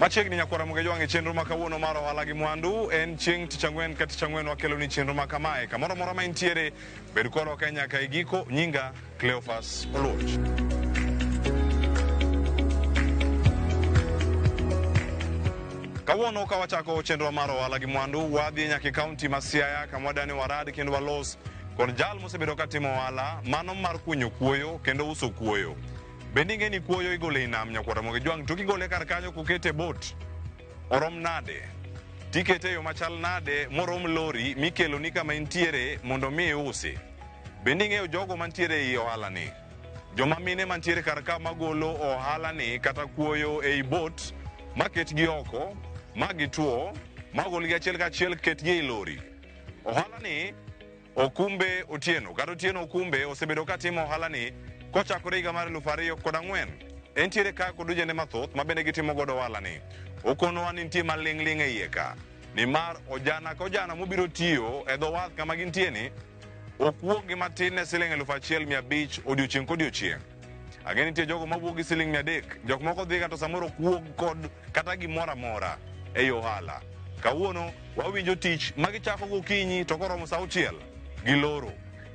Machiegni nyakwara Mugejwang' e chenro ma kawuono mar ohala gi mwandu en chieng' tich ang'wen ka tich ang'wen wakelo ni chenro ma kamae kamoro amora ma intiere bed kodwa ka nyaka e giko nyinga Cleophas Oluoch. Kawuono ka wachako chenro mar ohala gi mwandu wadhi nyaka e kaunti ma Siaya kama wadani warad kendo walos kod jal mosebedo ka timo ohala mano mar kunyo kuoyo kendo uso kuoyo. Bende ing'e ni kuoyo igolo ei nam nyakwar Ramogi Jwang' to kigole kar kanyo kokete e bot orom nade? Tikete e yo machal nade morom lori mikeloni kama intiere mondo mi iusi? Bende ing'eyo jogo mantiere ei ohala ni? Joma mine mantiere kar ka magolo ohala ni kata kuoyo ei bot maketgi oko ma gituo ma golgi achiel kachiel ketgi ei lori. Ohala ni Okumbe Otieno kata Otieno Okumbe osebedo ka timo ohala ni kochakore higa mar 2004. Entiere ka kod ojende mathoth ma bende gitimo godo ohala ni. Okonowa ni nitie maling'ling' e iye ka nimar ojana ka ojana mobiro tiyo e dho wath kama gintie ni ok wuog gi matin ne siling 1500 odiochieng' kodiochieng'. Ang'e nitie jogo mawuok gi siling 300, jok moko dhiga to samoro ok wuog kod kata gimoro amora ei ohala. Kawuono wawinjo tich ma gichako gokinyi to koromo sa auchiel giloro.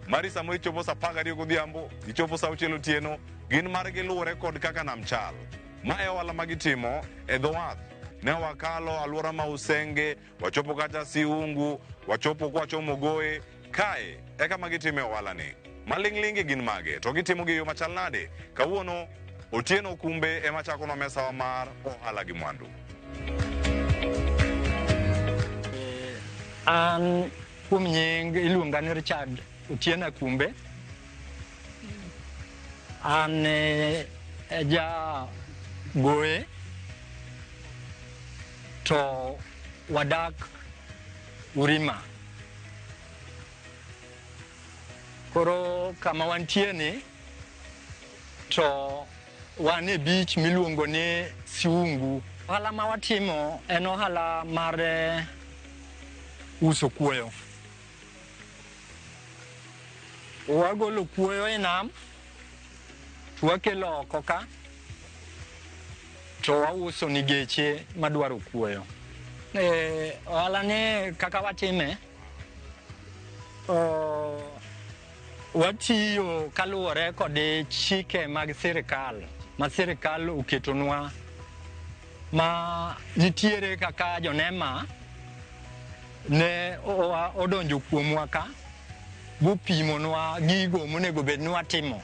Mari samoro ichopo sa 12 godhiambo, ichopo sa auchiel otieno, gin margi luwore kod kaka nam chal. Ma e ohala ma gitimo e dho wath. Ne wakalo alwora ma Usenge, wachopo kata Siungu, wachopo kwachomo Goe, kae e kama gitime ohala ni. Maling'ling' gin mage to gitimo gi e yo machal nade? Kawuono Otieno Okumbe ema chakonwa mesawa mar ohala gi mwandu. An kuom nying iluonga ni Richard Otieno Akumbe. An ja Goe to wadak Urima. Koro kama wantie ni to wan e beach miluongo ni Siungu. Ohala ma watimo en ohala mar uso kuoyo. Wagolo kuoyo e nam to wakelo oko ka to wauso ni geche madwaro kuoyo. Ohala ni kaka watime, watiyo kaluwore kod chike mag sirikal ma sirikal oketonwa ma nitiere kaka jonema ne odonjo kuomwa ka bopimonwa gigo monego bed ni watimo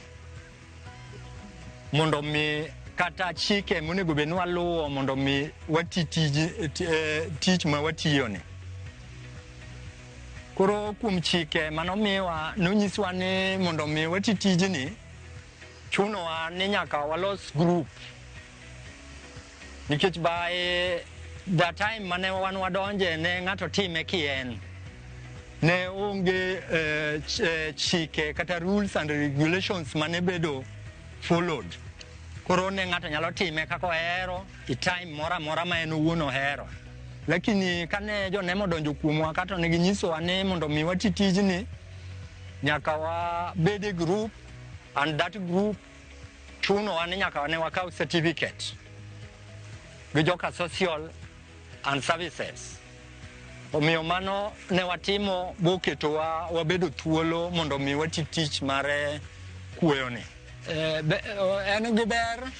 mondo mi kata chike monego bed ni waluwo mondo mi wati tich ma watiyoni. Koro kuom chike manomiwa, nonyiswa ni mondo mi wati tijni, chunowa ni nyaka walos group. Nikech by the time mane wan wadonje ne ng'ato time kien. Ne onge chike kata rules and regulations mane bedo followed. Koro ne ng'ato nyalo time kaka ohero, e time moro amora ma en owuon ohero. Lakini kane jonema odonjo kuomwa ka to ne ginyisowa ni mondo mi wati tijni, nyaka wabed e group, and that group chunowa ni nyaka ne wakaw certificate gi joka social and services. Omiyo mano ne watimo boketowa wabedo thuolo mondo mi wati tich mar kuoyoni. En gi ber,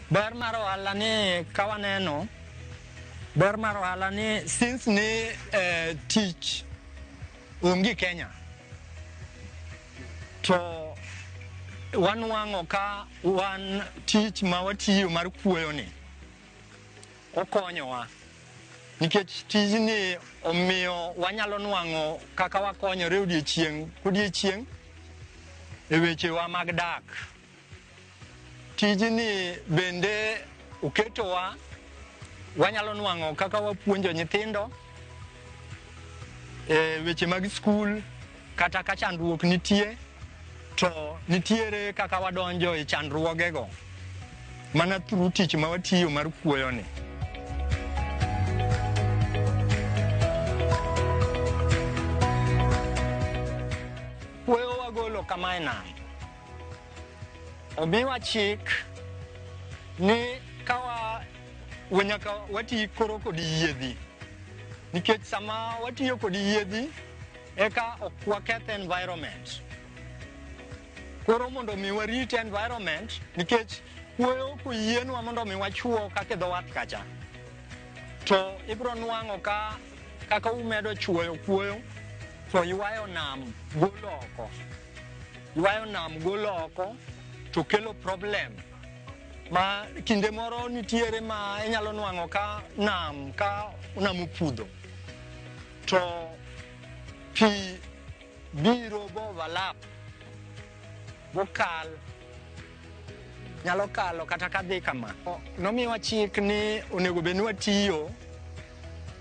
ber mar ohala ni ka waneno, ber mar ohala ni since ni tich onge Kenya, to wanwang'o ka wan tich ma watiyo mar kuoyoni okonyowa nikech tijni omiyo wanyalo nwang'o kaka wakonyore odiechieng' kodiechieng' e wechewa mag dak. Tijni bende oketowa wanyalo nwang'o kaka wapuonjo nyithindo e weche mag skul, kata ka chandruok nitie to nitiere kaka wadonjo e chandruogego mana through tich ma watiyo mar kuoyoni. Kuoyo wagolo kama e nam. Omiwa chik ni ka Nyaka wati koro kod yiedhi. Nikech sama watiyo kod yiedhi, eka ok waketh environment. Koro mondo mi warit environment, nikech kuoyo koyienwa mondo mi wachuo kaka e dho wath kacha, to ibiro nwang'o ka kaka umedo chuoyo kuoyo, to ywayo nam golo oko. Ywayo nam golo oko to kelo problem. Ma kinde moro nitiere ma inyalo nwang'o ka nam opudho to pi biro bo overlap bokal nyalo kalo kata kadhi kama. Nomiwa chik ni onego bed ni watiyo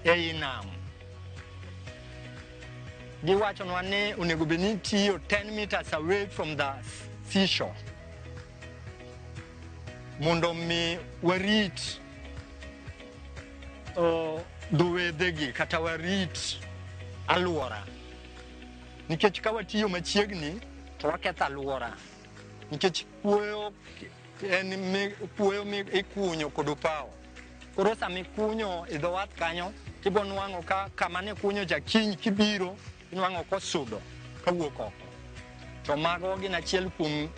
ei nam. Giwachonwa ni onego bed ni itiyo 10 meters away from the seashore mondo mi warit dho wedhegi kata warit alwora. Nikech ka watiyo machiegni to waketho alwora. Nikech kuoyo en kuoyo ikunyo kod opawo. Koro sama ikunyo e dho wath kanyo, tibo nwang'o ka kama ne ikunyo cha kiny kibiro, inwang'o kosudo kawuok oko. To mago gin achiel kuom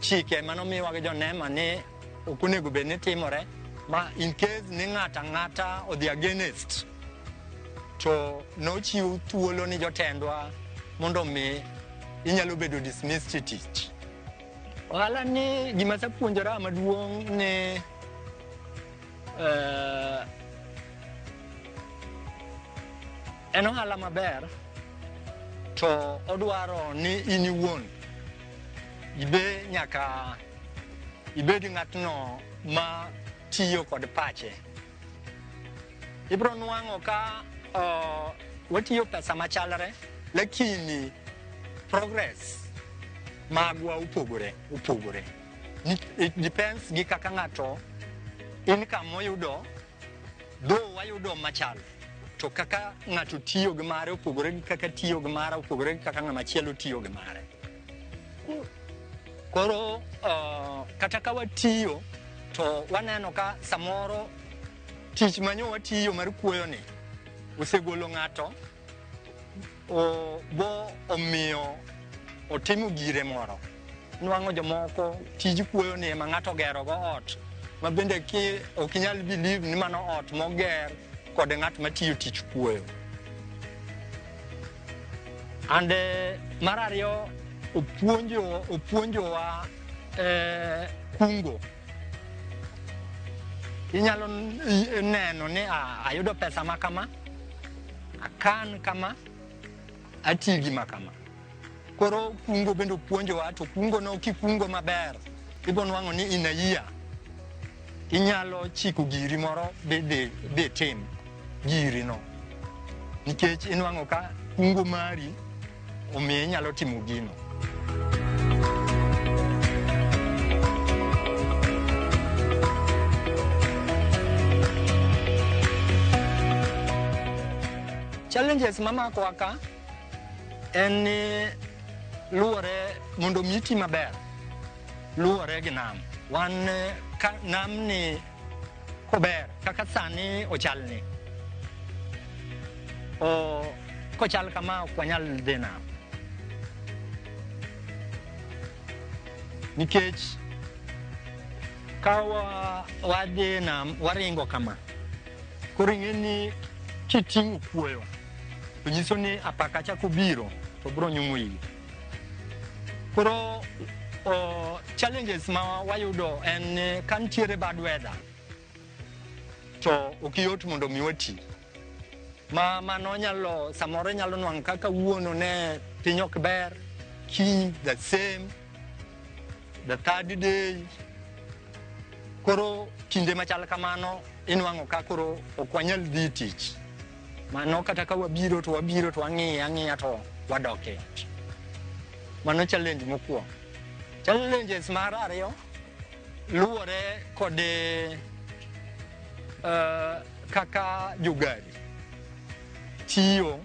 chike manomiwa gi jo-NEMA ni ok onego bed ni timore ma in case ni ng'ato ang'ata odhi against to nochiw thuolo ni jotendwa mondo mi inyalo bedo dismissed e tich. Ohala ni gima asepuonjora maduong' ni en ohala maber to odwaro ni in iwuon ibe nyaka ibed ng'atno ma tiyo kod pache. Ibiro nwang'o ka watiyo pesa machalre lakini progress magwa opogore opogore. It depends gi kaka ng'ato income moyudo, though wayudo machal, to kaka ng'ato tiyo gi mare opogore gi kaka tiyo gi mara opogore gi kaka ng'ama chielo tiyo gi mare. Koro kata ka watiyo to waneno ka samoro tich manyo watiyo mar kuoyo ni osegolo ng'ato bo omiyo otimo gire moro. Nwang'o jomoko tij kuoyo ni ema ng'ato ogero go ot ma bende ki ok inyal believe ni mano ot moger kod ng'at matiyo tich kuoyo. And mar ariyo opuonjowa kungo. Inyalo neno ni ayudo pesa ma kama, akan kama, ati gi ma kama. Koro kungo bende opuonjowa, to kungo no kikungo maber, ibo nwang'o ni in a year inyalo chiko giri moro be tim giri no. Nikech inwang'o ka kungo mari omiyo inyalo timo gino. Challenges mamakowa ka en ni luwore mondo mi iti maber, luwore gi nam. Wan ka nam ni kober kaka sani ochalni, kochal kama ok wanyal dhi nam. Nikech ka wadhi nam waringo kama, koro ing'e ni kiting'o kuoyo to nyiso ni apaka chako biro to biro nyumo iyi. Koro challenges ma wayudo en ni ka nitiere bad weather to ok yot mondo mi wati. Ma mano nyalo samoro inyalo nwang'o kaka kawuono ne piny ok ber, kiny the same, the third day. Koro kinde machal kamano inwang'o ka koro ok wanyal dhi tich. Mano kata ka wabiro to wabiro to wang'iye ang'iya to wadok e ot. Mano challenge mokwongo. Challenges mar ariyo luwore kod kaka jogari tiyo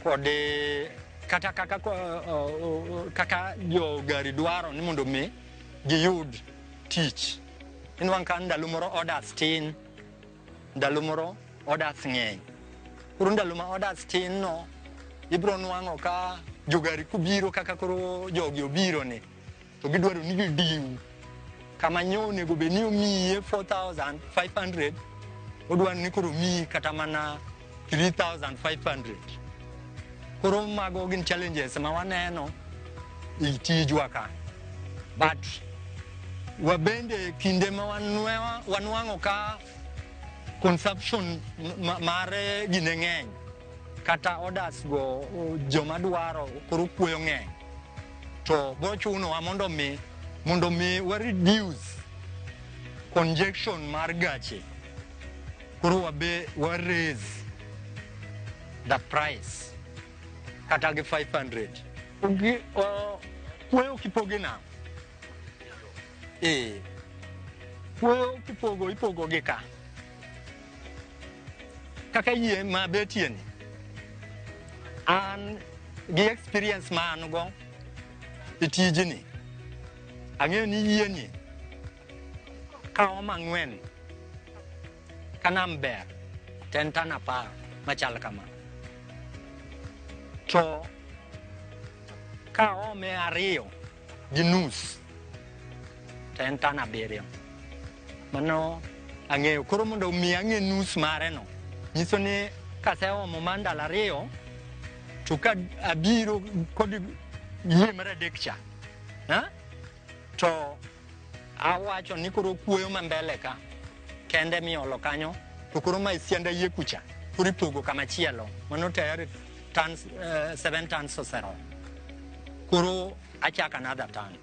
kod kata kaka kaka jogari dwaro ni mondo mi giyud tich. Inwang' ka ndalo moro orders tin, ndalo moro orders ng'eny. Koro ndalo ma orders tin no, ibro nwang'o ka jogari kubiro kaka koro jogi obiro ni, to gidwaro ni gidiw. Kama nyo onego bed ni omiye 4,500, odwaro ni koro omiyi kata mana 3,500. Koro mago gin challenges ma waneno e tijwa ka. But wabende kinde ma wanwang'o ka consumption mar gine ng'eny kata orders go joma dwaro koro kuoyo ng'eny to bro chunowa mondo mi wa reduce congestion mar gache koro wabe wa raise the price kata gi 500. Kuoyo kipoge nang'o? Kuoyo kipogo ipogo gi ka. Kaka yie ma betie ni, an gi experience ma an go e tijni, ang'eyo ni yie ni kaomo ang'wen ka nam ber to en tan 10 machal kama. To ka oome 2.5 to en tan 7. Mano ang'eyo. Koro mondo mi ang'e nus mare no, nyiso ni kaseomo mar ndalo 2 to ka abiro kod yie mar 3 cha, to awacho ni koro kuoyo ma mbele ka kende miolo kanyo, to koro ma sianda yie kucha koro ipogo kama chielo. Mano tayari tons, 7 tons oseromo. Koro achako another ton.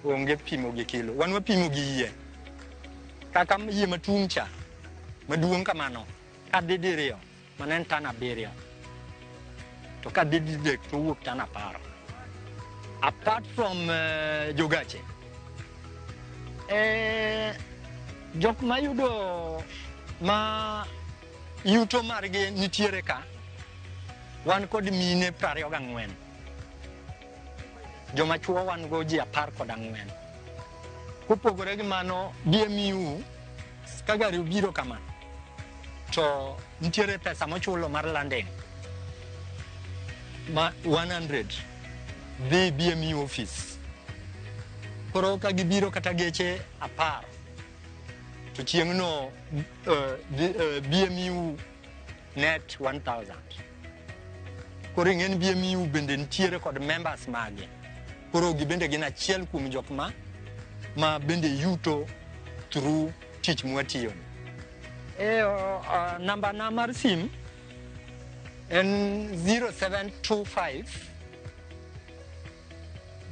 Onge pimo gi kilo. Wan wapimo gi yie. Kaka yie matung' cha, maduong' kamano, kadhi diriyo, mano en tan 7. To kadhi didek to owuok tan 10. Apart from jogache, jok mayudo ma yuto margi nitiere ka, wan kod mine 24. Joma chuo wan go ji 14. Kopogore gi mano, BMU, ka gari obiro kama, to nitiere pesa mochulo mar landing ma 100 dhi BMU office. Koro ka gibiro kata geche 10, to chieng'no BMU net 1000. Koro ing'e ni BMU bende nitiere kod members mage. Koro gibende gin achiel kuom jok ma bende yuto through tich mwatiyo ni. Namba na mar sim en 0725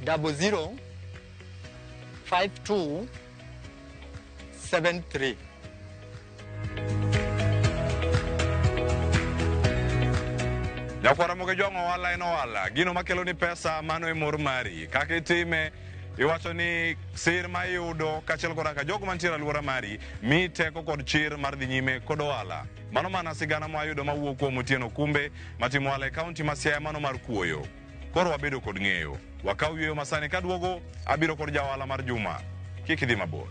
00 52 73. Nyakwara moge jwang'o ohala en ohala. Gino makelo ni pesa mano e mor mari. Kaka itime, iwacho ni sir ma iyudo kaachiel koda ka jogo mantiere alwora mari miyi teko kod chir mar dhi nyime kod ohala. Mano mana sigana mwayudo mawuok kuom Otieno Kumbe matimo ohala e kaunti ma Siaya mano mar kuoyo. Koro wabedo kod ng'eyo. Wakaw yueyo masani kaduogo, abiro kod ja ohala mar juma. Kik idhi mabor.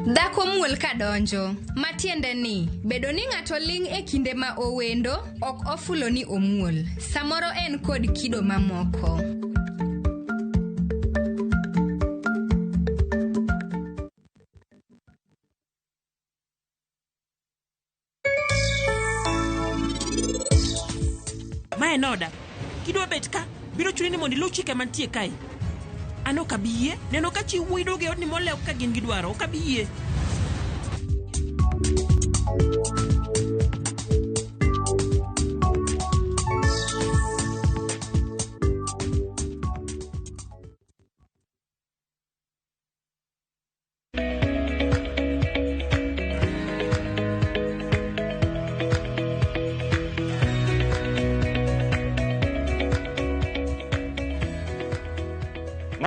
Dhako muol kadonjo, matiende ni bedo ni ng'ato ling' e kinde ma owendo ok ofulo ni omuol. Samoro en kod kido mamoko. Ma en oda. Kidwa bet ka, biro chuni ni mondo iluw chike mantie kae. An ok abi yie neno ka chi wuoyi duogo e odni molewo kaka gin gidwaro. Ok abi yie.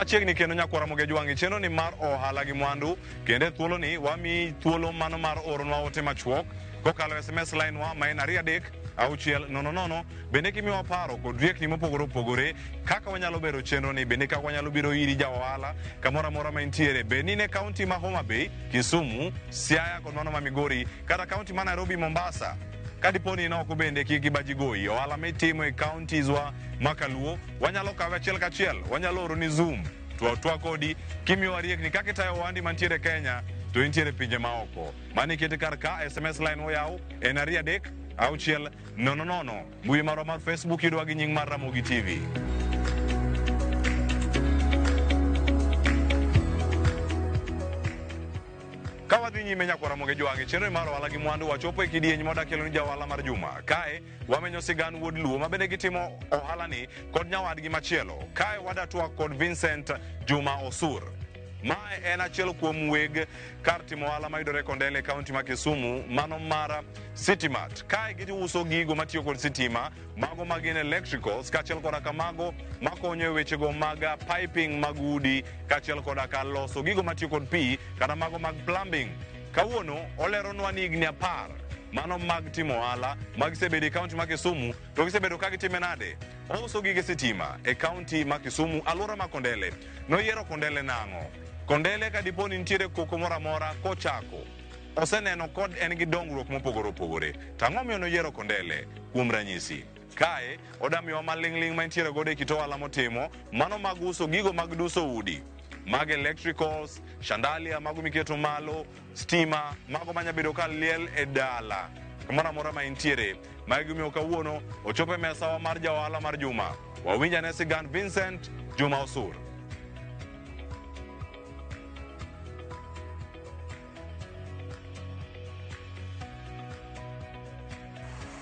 Machiegni kendo nyakwara Ramogi Ajwang' chenro ni mar ohala gi mwandu kendo e thuoloni wamiyi thuolo mano mar oronwa ote machuok kokalo SMS line wa ma en 23600. Bende kimiyowa paro kod riekni mopogore opogore kaka wanyalo bero chenro ni, bende kaka wanyalo biro iri ja ohala kamoro amora ma intiere, bed ni in e kaunti ma Homa Bay, Kisumu, Siaya kod mano ma Migori kata kaunti ma Nairobi, Mombasa. Ka dipo ni in oko bende kik gibaji goyi. Ohala mitimo e counties wa ma kaluo wanyalo kawe achiel kachiel, wanyalo oro ni Zoom to twak kodi kimiyowa riekni kaka itayo ohandi mantiere Kenya to intiere pinje maoko. Mano ikete kar ka SMS line oyaw en 23600. Mbui marwa mar Facebook yudowa gi nying mar Ramogi TV. Ka wadhi nyime nyakwar Ramogi Ajwang' chenro mar ohala gi mwandu wachopo e kidieny mwadakelo ni jaohala mar juma. Kae wamenyo sigand wuod Luo ma bende gitimo ohala ni kod nyawadgi machielo. Kae wadatwak kod Vincent Juma Osur. Mae en achiel kuom weg kar timo ohala mayudore Kondele e kaunti ma Kisumu, mano mar Citymart. Kae giuso gigo matiyo kod sitima, mago magin electricals, kaachiel koda ka mago makonyo e wechego mag piping mag udi, kaachiel koda ka loso gigo matiyo kod pi kata mago mag plumbing. Kawuono oleronwa ni higni 10 mano mag timo ohala magisebedo e kaunti ma Kisumu to gisebedo ka gitime nade. Ouso gige sitima e kaunti ma Kisumu, alwora ma Kondele. Noyiero Kondele nang'o? Kondele ka dipo ni nitiere koko moro amora kochako oseneno kod en gi dongruok mopogore opogore. To ang'o miyo noyiero Kondele? Kuom ranyisi, kae odamiyowa maling'ling' ma entiere godo e kit ohala motimo, mano mag uso gigo mag duso udi, mag electricals, chandelier mago miketo malo, stima, mago manya bedo ka liel e dala kamoro amora ma entiere. Mago gimiyo kawuono ochopo e mesawa mar ja ohala mar juma. Wawinj ane sigand Vincent Juma Osur.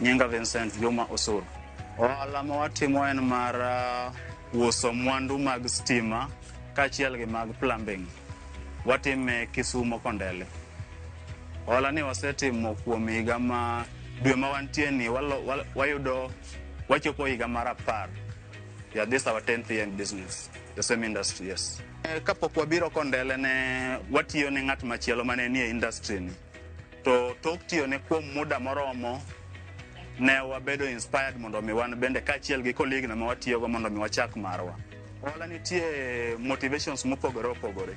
Nyinga Vincent Juma Osur. Ohala ma watimo en mar uso mwandu mag stima kaachiel gi mag plumbing. Watime Kisumo Kondele. Ohala ni wasetimo kuom higa ma dwe ma wantie ni wayudo wachopo higa mar 10. Yeah, this is our 10th year in business. The same industry, yes. Kapok wabiro Kondele ne watiyo ne ng'at machielo mane nie industry ni. To tok tiyo ne kuom muda moromo ne wabedo inspired mondo mi wan bende kaachiel gi colleague na ma watiyogo mondo mi wachak marwa. Ohala nitie motivations mopogore opogore.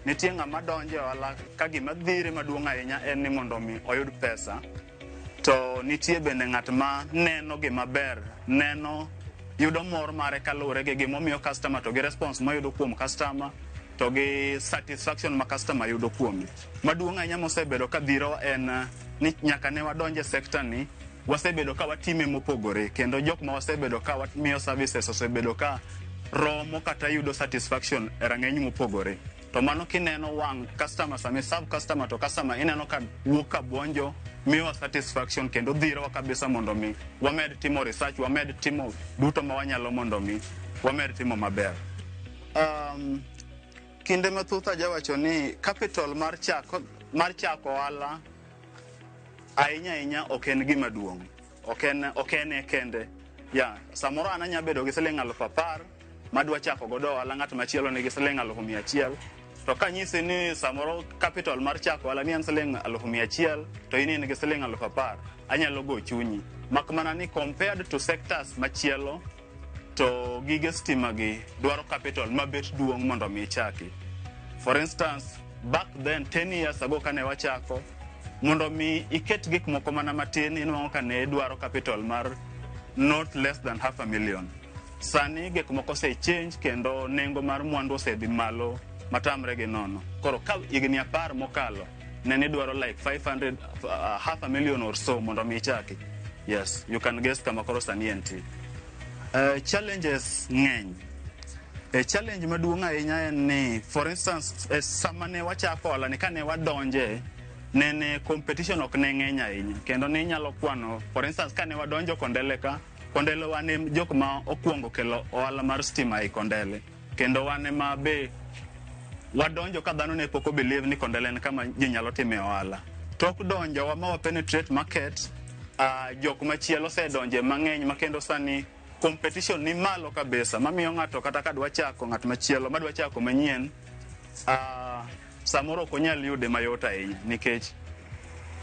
Nitie ng'ama donjo e ohala ka gima dhire maduong' ahinya en ni mondo mi oyud pesa. To nitie bende ng'at ma neno gima ber, neno yudo mor mare kaluwore gi gimomiyo customer to gi response moyudo kuom customer to gi satisfaction ma customer yudo kuome. Maduong' ahinya mosebedo ka dhiro en ni nyaka ne wadonje sector ni wasebedo ka watime mopogore kendo jok ma wasebedo ka wamiyo services osebedo ka romo kata yudo satisfaction e rang'iny mopogore. To mano kineno wang' customer sama serve customer to customer ineno ka wuok ka buonjo miyowa satisfaction kendo dhirowa kabisa mondo mi wamed timo research, wamed timo duto ma wanyalo mondo mi wamed timo maber. Kinde mathoth ajawacho ni capital mar chako ohala ahinya ahinya ok en gima duong', ok en e kende. Ya, samoro an anya bedo gi siling 10,000 madwa chako godo ohala, ng'at machielo nigi siling 100,000. To kanyisi ni samoro capital mar chako ohala ni en siling 100,000 to in in gi siling 10,000, anyalo go chunyi. Mak mana ni compared to sectors machielo to gige stima gi dwaro capital mabet duong' mondo mi ichaki. For instance, back then 10 years ago kane wachako, mondo mi iket gik moko mana matin inwang'o ka ne idwaro capital mar not less than 500,000. Sani gik moko ose change kendo nengo mar mwandu osedhi malo matamre gi nono. Koro ka higni 10 mokalo ne nidwaro like 500, 500,000 or so mondo mi ichaki. Yes, you can guess kama koro sani entie. Challenges ng'eny. Challenge maduong' ahinya en ni, for instance, sama ne wachako ohala ni kane wadonje, nene competition ok ne ng'eny ahinya. Kendo ne inyalo kwano, for instance, kane wadonjo Kondele ka, Kondele wan e jok ma okuongo kelo ohala mar stima ei Kondele. Kendo wan ema be wadonjo ka dhano ne pok o believe ni Kondele en kama ji nyalo time ohala. Tok donjo wa ma wa penetrate market, jok machielo osedonje mang'eny ma kendo sani Competition ni malo kabisa mamiyo ng'ato kata ka dwa chako, ng'at machielo madwa chako manyien, samoro ok onyal yude mayot ahinya nikech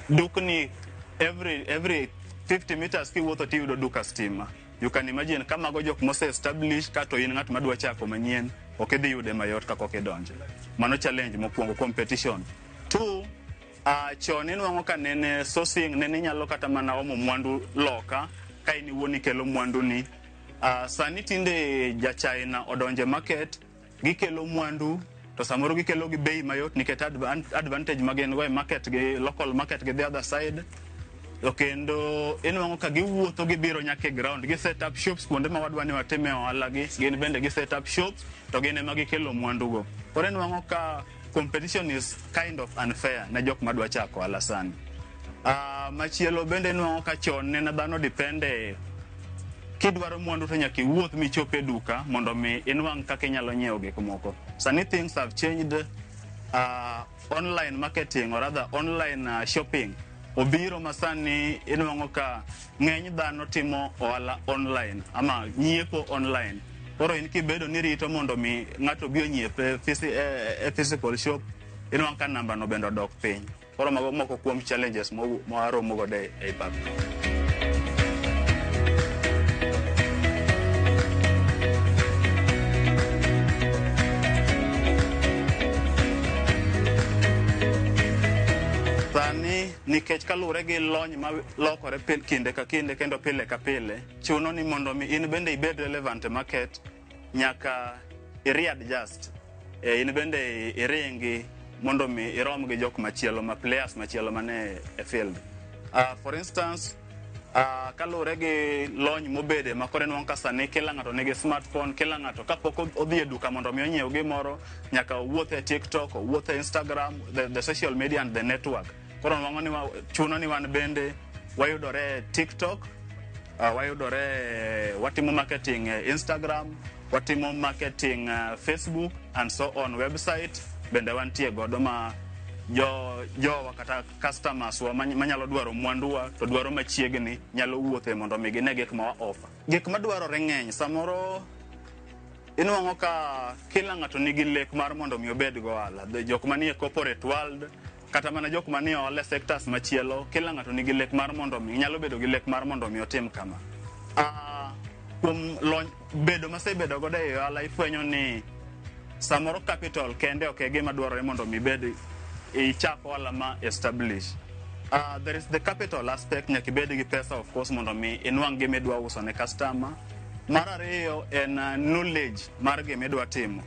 dukni every 50 meters kiwuotho tiyudo duka stima. You can imagine ka mago jok mose establish ka to in ng'at madwa chako manyien, ok idhi yude mayot kaka ok idonjo. Mano challenge mokwongo, competition. Two, chon inwang'o ka nene sourcing nene inyalo kata mana omo mwandu loka ka in iwuon ikelo mwandu ni. Sani tinde ja China odonje market, gikelo mwandu to samoro gikelo gi bei mayot nikech advantage ma gin go e market gi local market gi the other side. To kendo inwang'o ka giwuotho gibiro nyaka e ground, gi set up shops kuonde ma wadwa ni watime ohala gi, gin bende gi set up shops to gin ema gikelo mwandu go. Koro inwang'o ka competition is kind of unfair ne jok madwa chako ohala sani. Machielo bende inwang'o ka chon nene dhano depende kidwaro mwandu to nyaka iwuoth michop e duka mondo mi inwang' kaka inyalo nyiewo gik moko. Sani things have changed. Online marketing or rather online shopping obiro ma sani inwang'o ka ng'eny dhano timo ohala online ama nyiepo online. Koro in kibedo ni rito mondo mi ng'ato obi onyiep e physical shop, inwang'o ka namba no bende odok piny. Koro mago moko kuom challenges ma waromo godo e pap. Sani nikech kaluwore gi lony ma lokore kinde ka kinde kendo pile ka pile, chuno ni mondo mi in bende ibed relevant e market, nyaka i readjust. In bende iringi mondo mi irom gi jok machielo ma players machielo mane e field. For instance, kaluwore gi lony mobede ma koro inwang'o ka sani kila ng'ato nigi smartphone, kila ng'ato kapok odhi e duka mondo mi onyiew gimoro, nyaka owuoth e TikTok, owuoth e Instagram, the social media and the network. Koro nwang'o ni chuno ni wan bende wayudore e TikTok, wayudore, watimo marketing e Instagram, watimo marketing Facebook and so on. Website bende wantie godo ma jo jowa kata customers wa manyalo dwaro mwanduwa to dwaro machiegni nyalo wuothe mondo mi gine gik ma wa offer. Gik madwarore ng'eny, samoro inwang'o ka kila ng'ato nigi lek mar mondo mi obed go ohala. Jok manie corporate world kata mana jok manie ohala e sectors machielo, kila ng'ato nigi lek mar mondo mi nyalo bedo gi lek mar mondo mi otim kama. Kuom lony bedo masebedo godo e ohala, ifwenyo ni samoro capital kende ok e gima dwarore mondo mi ibed ichak ohala ma establish. There is the capital aspect, nyaka ibed gi pesa of course mondo mi inwang' gima idwa uso ne customer. Mar ariyo en knowledge mar gima idwa timo.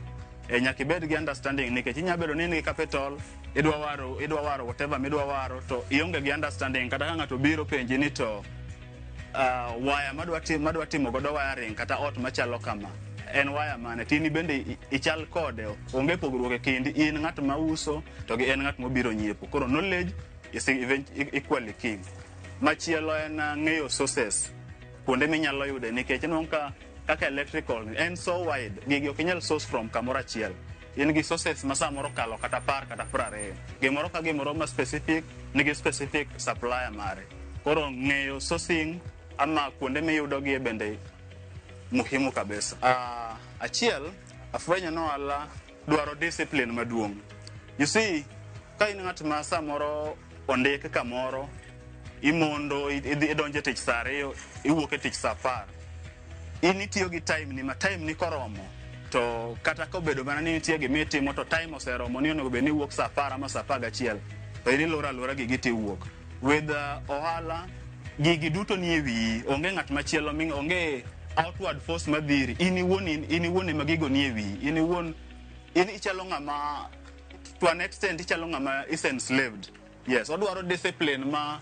Nyaka ibed gi understanding nikech inya bedo ni in gi capital, idwa waro whatever midwa waro to ionge gi understanding kata ka ng'ato biro penji ni to waya madwa timo godo wiring kata ot machalo kama en waya mane, to in bende ichal kode, onge pogruok e kindi in ng'at ma uso to gi en ng'at mobiro nyiepo. Koro knowledge is equally king. Machielo en ng'eyo sources, kuonde minyalo yude, nikech inwang'o ka kaka electrical en so wide, gigi ok inyal source from kamoro achiel. In gi sources ma samoro kalo kata 10 kata 20. Gimoro ka gimoro ma specific nigi specific supplier mare. Koro ng'eyo sourcing ama kuonde miyudogie bende muhimu kabisa. Achiel afwenyo ni ohala dwaro discipline maduong'. You see, ka in ng'at ma samoro ondik kamoro, imondo idhi idonjo e tich saa 2, iwuok e tich saa 10, in itiyo gi time ni ma time ni koromo to kata kobedo mana ni nitie gima itimo to time oseromo ni onego bed ni iwuok saa 10 ama saa 11 to in iloro alora gigi tiwuok. With ohala, gigi duto ni e wiyi, onge ng'at machielo, onge outward force madhiri. In iwuon, in iwuon ema gigo ni e wiyi. In iwuon in ichalo ng'ama, to an extent, ichalo ng'ama is enslaved. Yes, odwaro discipline ma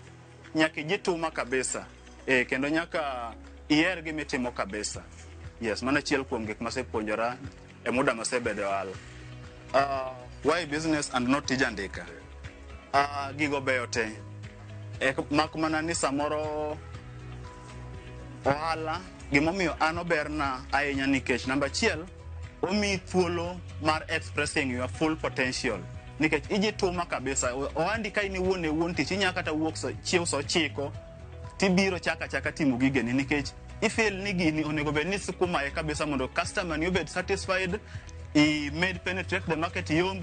nyaka ijituma kabisa, kendo nyaka iher gima itimo kabisa. Yes, mano achiel kuom gik masepuonjora e muda masebedo e ohala. Why business and not tij andika? Gigo beyo te, mak mana ni samoro ohala gimomiyo an oberna ahinya nikech namba achiel omiyi thuolo mar expressing your full potential nikech ijituma kabisa. Ohandi ka in iwuon e wuon tich, inya kata wuok chiew sa 9 tibiro chaka achaka timo gigeni nikech Ifeel ni gini onego bed ni sukumaye kabisa mondo customer ni obed satisfied, i made penetrate the market, yomb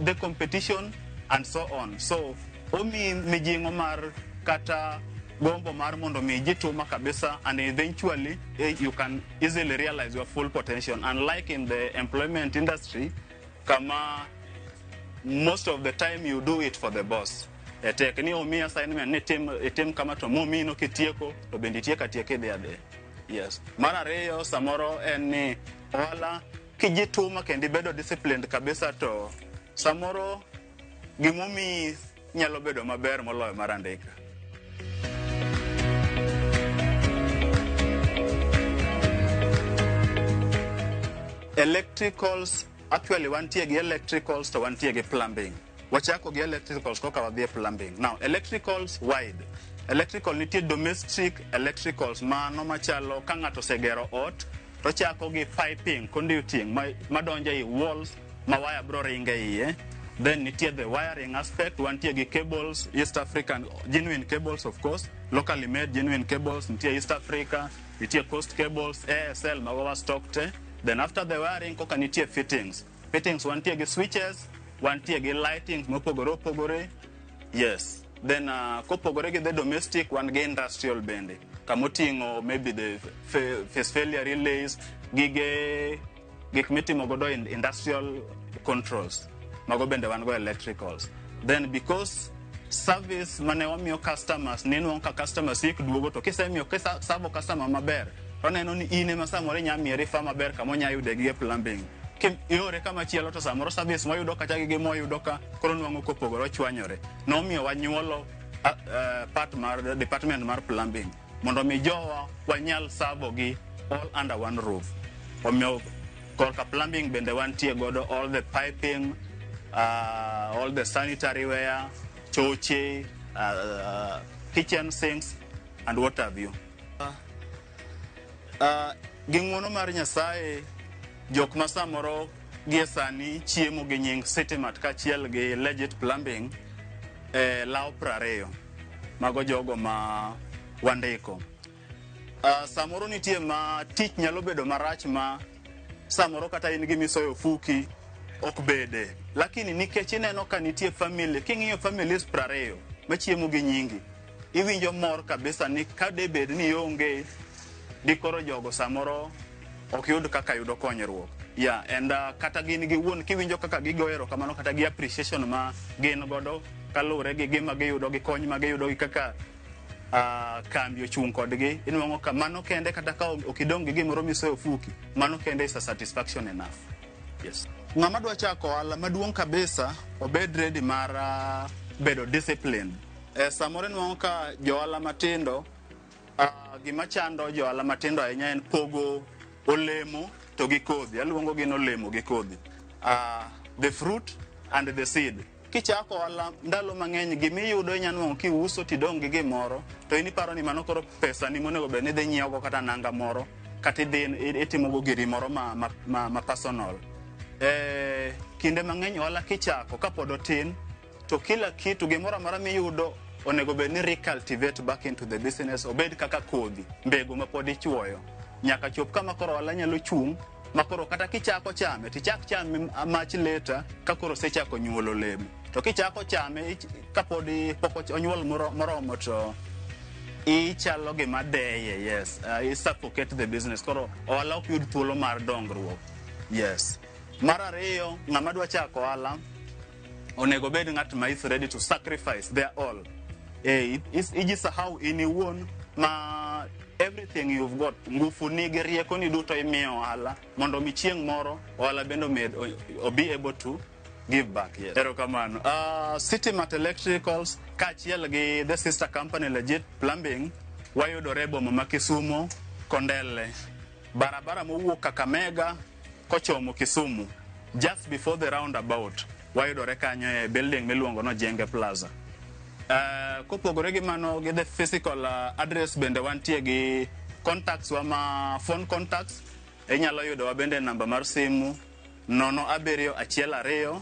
the competition and so on. So omiyi mijing'o mar kata gombo mar mondo mi jituma kabisa, and eventually you can easily realize your full potential, unlike in the employment industry kama most of the time you do it for the boss. Tek ni omiyi assignment ni tim itim kama, to momiyi no kitieko to bende itieko atieka, idhi adhiya. Yes. Mar ariyo samoro en ni ohala kijituma kendo ibedo disciplined kabisa, to samoro gimomiyi nyalo bedo maber moloyo mar andika. Electricals, actually wantie gi electricals to wantie gi plumbing. Wachako gi electricals koka wadhi e plumbing. Now, electricals wide. Electrical nitie domestic electricals, mano machalo ka ng'ato osegero ot tochako gi piping, conduiting madonjo ei walls ma waya bro ringe iye. Then nitie the wiring aspect. Wantie gi cables, East African genuine cables, of course locally made genuine cables. Nitie East Africa, nitie Coast Cables, ASL, mago wa stock te. Then after the wiring koka nitie fittings. Fittings wantie gi switches, wantie gi lightings mopogore opogore. Yes. Then kopogore gi the domestic, wan gi industrial bende kamoting'o maybe the phase failure relays, gige gik mitimo godo in industrial controls, mago bende wan go electricals. Then because service mane wamiyo customers ninwang'o ka customers ik duogo, to kisemiyo kisavo customer maber, to oneno ni in ema samoro inya miye refer maber kama onya yude gige plumbing. Iore kama chielo to samoro service moyudo kacha gi gimoyudo ka koro nwang'o kopogore, ochwanyore. Nomiyo wanyuolo part mar department mar plumbing mondo mi jowa wanyal savo gi all under one roof. Omiyo korka plumbing bende wantie godo all the piping, all the sanitary ware, choche, kitchen sinks and what have you. Gi ng'uono mar Nyasaye, jok ma samoro gie sani chiemo gi nying Citymart kaachiel gi Legit Plumbing lawo 20. Mago jogo ma wandiko. Samoro nitie ma tich nyalo bedo marach ma samoro kata in gi misoyo ofuki ok bede, lakini nikech ineno ka nitie family, king'iyo families 20 machiemo gi nyingi, iwinjo mor kabisa ni ka de bed ni ionge dikoro jogo samoro ok yud kaka yudo konyruok. Yeah, and kata gin gi wuon kiwinjo kaka gigo erokamano kata gi appreciation ma gin godo kaluwore gi gima giyudo, gi kony ma giyudo, gi kaka kambi ochung' kodgi, inwang'o ka mano kende, kata ka ok idong' gi gimoro misoyo ofuki, mano kende is a satisfaction enough. Yes. Ng'ama dwa chako ohala maduong' kabisa obed ready mar bedo disciplined. Samoro inwang'o ka johala matindo, gima chando johala matindo ahinya en pogo olemo to gi kodhi. Aluongo gi olemo gi kodhi, the fruit and the seed. Kichako ohala, ndalo mang'eny gimiyudo inya nwang'o kiuso tidong' gi gimoro to in iparo ni mano koro pesa ni monego bed ni idhi nyiewogo kata nanga moro kata idhi itimogo giri moro ma personal. Kinde mang'eny ohala kichako kapod otin to kila kitu, gimoro amora miyudo onego bed ni recultivate back into the business, obed kaka kodhi mbegu ma pod ichuoyo nyaka chop kama koro ohala nyalo chung' ma koro kata kichako chame tichak chame much later ka koro osechako nyuolo olemo. To kichako chame kapod pok onyuol moromo to ichalo gima deye. Yes, i suffocate the business, koro ohala ok yud thuolo mar dongruok. Yes. Mar ariyo, ng'ama dwa chako ohala onego bed ng'at ma is ready to sacrifice their all. Ijisahau in iwuon ma everything you've got, ngufu ni gi rieko ni duto imiyo ohala mondo mi chieng' moro ohala bende omed o be able to give back. Yes. Erokamano. Citymart Electricals kaachiel gi the sister company Legit Plumbing wayudore e boma ma Kisumu, Kondele, barabara mowuok Kakamega kochomo Kisumu, just before the roundabout. Wayudore kanyo e building miluongo no Jenge Plaza. Kopogore gi mano, gi the physical address, bende wantie gi contacts wa ma phone contacts. Inyalo yudowa bende e namba mar simu 0712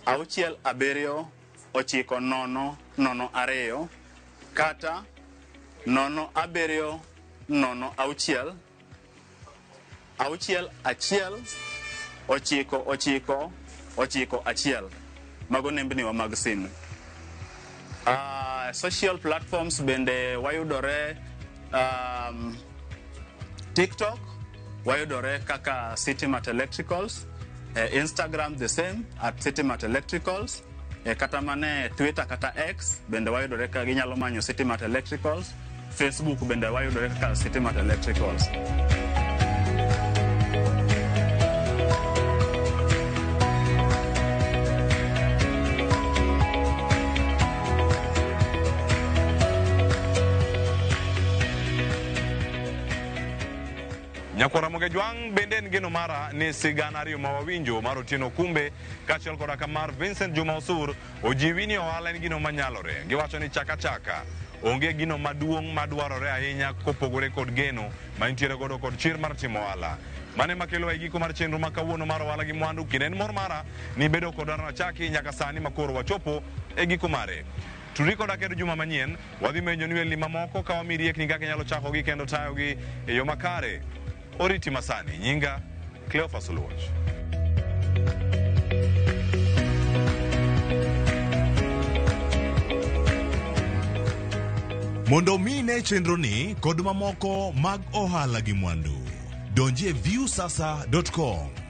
679002 kata 07. nono auchiel auchiel achiel ochiko ochiko ochiko achiel. Mago nembniwa mag simu. Social platforms bende wayudore TikTok wayudore kaka Citymart Electricals, Instagram the same at Citymart Electricals, kata mana e Twitter kata X bende wayudore ka ginyalo manyo Citymart Electricals, Facebook bende wayudore kaka Citymart Electricals. Nyakwar Ramogi Jwang' bende en geno mara ni sigana ariyo ma wawinjo mar Otieno Kumbe kaachiel koda ka mar Vincent Juma Osur ojiwi ni ohala en gino manyalore. Giwacho ni chaka chaka onge gino maduong' madwarore ahinya kopogore kod geno ma intiere godo kod chir mar timo ohala. Mano ema kelo e giko mar chenro ma kawuono mar ohala gi mwandu. Kinde en mor mara ni bedo koda nachaki nyaka sani makoro wachopo e giko mare. Tudri koda kendo juma manyien, wadhi menyo ni welni mamoko ka wami riekni kaka inyalo chakogi kendo tayogi e yo makare. Oriti masani, nyinga Cleophas Oluoch. Mondo omi ine chenroni kod mamoko mag ohala gi mwandu, donji e viusasa.com.